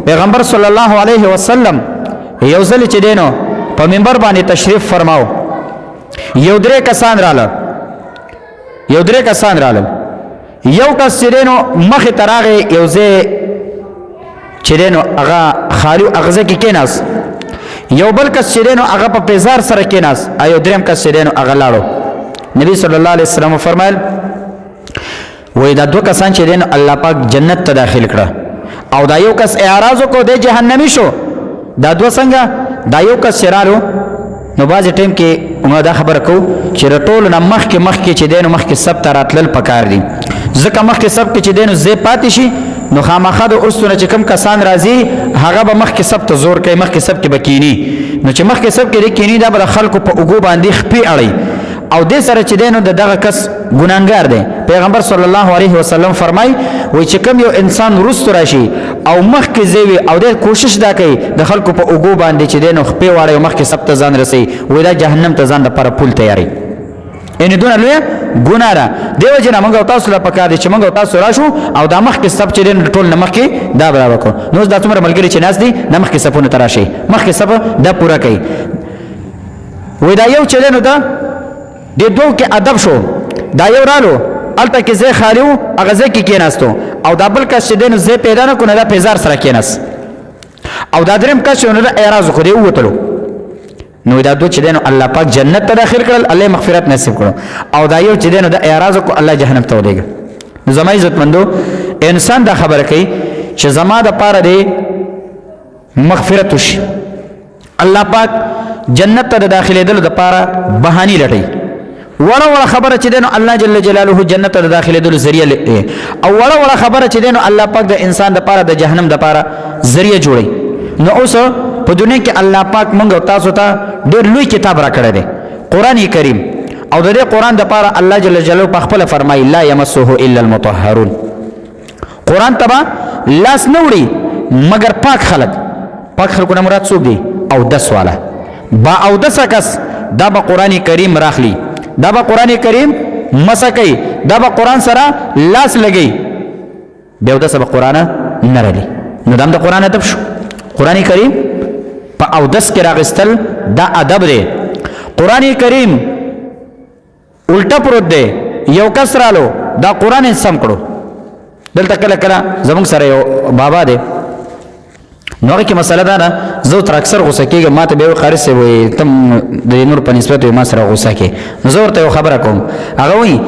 پیغمبر صلی الله علیه وسلم یو ځل چې دینو په منبر باندې تشریف فرماو، یو درې کسان رااله، یو درې کسان رااله. یو کس چې دینو مخې ته راغی، یو ځای چې دینو هغه خالي هغه ځای کې کېناست. یو بل کس چې دینو هغه په پیزار سره کېناست، او یو دریم کس چې دینو هغه لاړو. نبی صلی الله علیه وسلم فرمایل، وای دا دوه کسان چې دین الله پاک جنت ته داخل کړه، او دا یو کس اعراض وکړو، د جهنمی شو. دا دوه څنګه؟ دا یو کس چې رالو، نو بعضې ټایم کې موږ دا خبره کوو چې د ټولو نه مخکې مخکې چې دی نو مخکې سب ته راتلل پکار دي، ځکه مخکې سب کې چې دی نو ځای پاتې شي، نو خامخا د وروستو نه چې کوم کسان راځي هغه به مخکې سب ته زور کوي، مخکې سب کې به کینی. نو چې مخکې سب کې دی کینی، دا به د خلکو په اوږو باندې خپې اړوي، او دې سره چې دی نو د دغه کس ګناهګار دی. پیغمبر صلی الله علیه وسلم فرمای، وای چې کوم یو انسان وروسته راشي او مخکې ځای وي او دی کوشش دا کوي د خلکو په اوږو باندې چې دی نو خپې واړوي او مخکې سب ته ځان رسوي، وای دا جهنم ته ځان دپاره پول تیاروي. یعنې دونه لویه ګناه ده. دې وجې نه موږ او تاسو له پکار دي چې موږ او تاسو راشو او دا مخکې سب چې دی نو ټول نه مخکې دا به وکړو. نو اوس دا څومره ملګري چې ناست دي، دا مخکې صفونو ته راشئ، مخکې صف دا پوره کوي. وای دا یو چې دی نو دا د دوو کې ادب شو. دا یو رالو، هلته کې ځای خالي و، هغه ځای کې کېناستو، او دا بل کس چې دی نو ځای پیدا نه کړو، نو دا پیزار سره کېناست. او دا دریم کس چې نو دا اعراض وکړو، دی ووتلو. نو دا دوه چې دی نو الله پاک جنت ته داخل کړل، الله مغفرت نصیب کړو، او دا یو چې دی نو دا اعراض وکړو، الله جهنم ته ولېږه. نو زما عزتمندو، انسان دا خبره کوي چې زما د پاره دی مغفرت وشي، الله پاک جنت ته د داخلېدلو دپاره بهانې لټوي. وړه وړه خبره چې دی نو الله جل جلاله جنت ته د داخلېدلو ذریعه او وړه وړه خبره چې دی نو الله پاک د انسان دپاره د جهنم دپاره ذریعه جوړوي. نو اوس په دنیا کې الله پاک موږ او تاسو ته ډېر لوی کتاب راکړی دی، قرآن کریم، او د دې قرآن دپاره الله جل جلاله په خپله فرمایي، لا یمسه الا المطهرون. قرآن ته به لاس نه وړي مګر پاک خلک. پاک خلکو نه مراد څوک دي؟ او دس والا با او دسه کس دا به قرآن کریم راخلی، دا به قرآن کریم مسه کوي، دا به قرآن سره لاس لګي، بیا اودسه به قرآن نه رالي. نو دا هم د قرآن ادب شو. قرآن کریم په اودس کې راغستل دا ادب دی. قرآن کریم الټه پروت دی، یو کس رالو، دا قرآن یې سم کړو. دلته کله کله زمونږ سره یو بابا دی، نو هغه کې مسله دا ده، زه تر اکثر غوسه کېږم، ما ته بیا وایي قاري صاحب، وایي ته د نور په نسبت وایي ما سره غوسه کې. نو زه ورته یو خبره کوم، هغه وایي،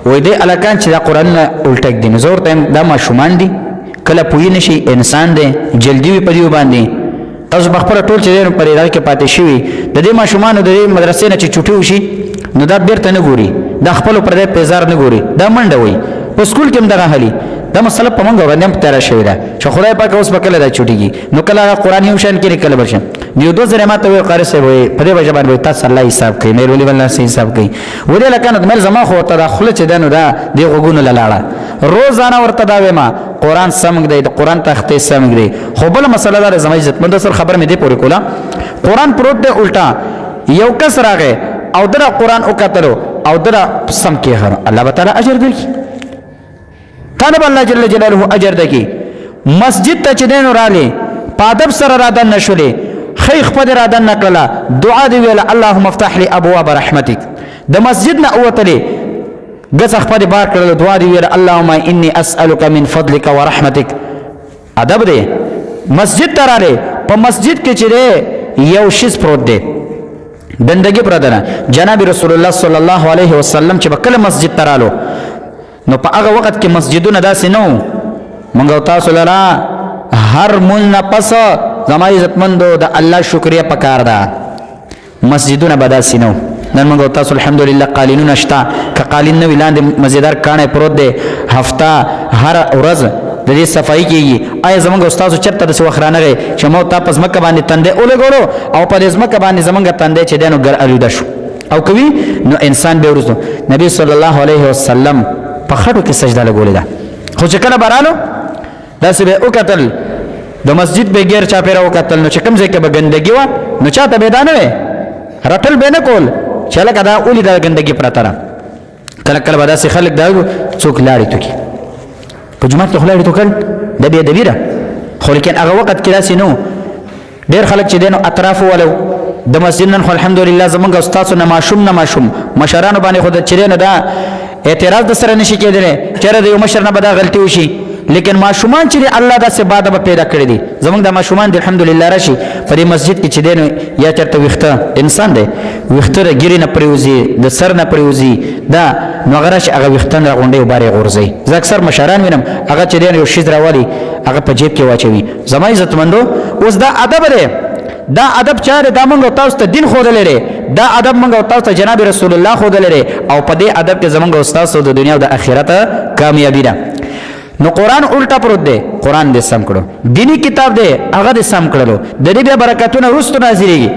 وایي دې هلکان چې دا قرآنونه الټه ږدي، نو زه ورته وایم دا ماشومان دي، کله پوه نه شي، انسان دی، جلدي وي په دې باندې. تاسو په خپله ټول چې دی نو په دې کې پاتې شوي، د دې ماشومانو د دې مدرسې نه چې چوټي وشي نو دا بیرته نه ګوري، دا خپلو پردی پیزار نه ګوري، دا منډه وایي. په سکول کې هم دغه حالي دا مسله په مونږ باندې هم تېره شوې ده چې خدای پاک اوس به کله دا چوټېږي. نو کله هغه قرآن یو شان کېږي، کله بل شان. یو دوه ځلې ما ته وویل، قاري صاحب، وایي په دې وجه باندې وایي تاسو الله حساب کوي. مې ولې الله سي حساب کوي؟ ولې لکه نو مې زما خو ورته دا خوله چې ده نو دا دې غوږونو له لاړه. روزانه ورته دا وایم، قرآن سم ږدئ، د قرآن تختې سم ږدئ. خو بله مسله دا ده زما عزتمند، سر خبره مې دې پورې کوله، قرآن پروت دی الټا، یو کس راغی او ده قرآن وکتلو او ده سم کېښود، الله به تعالی اجر درکړي، تا نه به الله جل جلاله اجر درکړي. مسجد ته چې دی نو راغلې، په ادب سره را دننه شولې، ښۍ خپه دې را دننه کړله، دعا دې ویله، اللهم افتح لي ابواب رحمتک. د مسجد نه ووتلې، ګڅه خپه دې بار کړله، دعا دې ویله، اللهم انی اسألک من فضلک ورحمتک. ادب دی. مسجد ته راغلې، په مسجد کې چې دی یو شیز پروت دی، ګندګي پرته ده. جناب رسول الله صلی الله علیه وسلم چې به کله مسجد ته رالو، نو په هغه وخت کې مسجدونه داسې نه وو. موږ او تاسو لره هر مونځ نه پس زما عزتمندو د الله شکریه پکار ده. مسجدونه به داسې نه وو. نن موږ او تاسو الحمدلله قالینونه شته، که قالین نه وي لاندې مزیدار کاڼی پروت دی، هفته هره ورځ د دې صفایي کېږي. آیا زمونږ او ستاسو چېرته داسې وخت رانغی چې مو تا په ځمکه باندې تندی ولګولو او په دې ځمکه باندې زمونږ تندی چې دی نو ګر آلوده شو؟ او کوي نو انسان به وروسته نبی صلی الله علیه وسلم په خټو کې سجده لګولې ده، خو چې کله به رالو داسې به وکتل، د مسجد به ګیر چاپېره وکتل، نو چې کوم ځای کې به ګندګي وه نو چاته به دا نه وی، رټل به نه کول چې هلکه دا ولې دا ګندګي پرته ده. کله کله به داسې خلک دا څوک لاړې توکي په جومات کې، خو لاړې توکل د بې ادبي ده. خو لیکن هغه وخت کې داسې نه، ډېر خلک چې دینو اطراف ولو د مسجد. نن خو الحمدلله زمونږ استادو نه ماشوم نه ماشوم مشرانو باندې خو د چیرې نه دا اعتراض د سره نشي کېدلی، چېرې د یو مشر نه به دا غلطي وشي. لیکن ماشومان چې الله داسې باده به پیدا کړی دي، زمونږ د ماشومان د الحمدلله راشي په دې مسجد کې چې دی نو یا چېرته ویښته، انسان دی، ویښته د ږیرې نه پرېوځي، د سر نه پرېوځي، دا نو هغه راشي هغه ویښتان راغونډوي او بار یې غورځوي. زه اکثر مشران وینم هغه چې دی نو یو شیز راولي هغه په جیب کې واچوي. زما عزتمندو، اوس دا ادب دی، دا ادب چا دی؟ دا موږ تاسو ته دین ښودلی دی، دا ادب موږ تاسو ته جناب رسول الله ښودلی دی، او په دې ادب کې زموږ او ستاسو د دنیا او د آخرت کامیابي ده. نو قرآن الټا پروت دی، قرآن دې سم کړو، دینی کتاب دی هغه دې سم کړلو، د دې بیا برکتونه وروسته نازلېږي.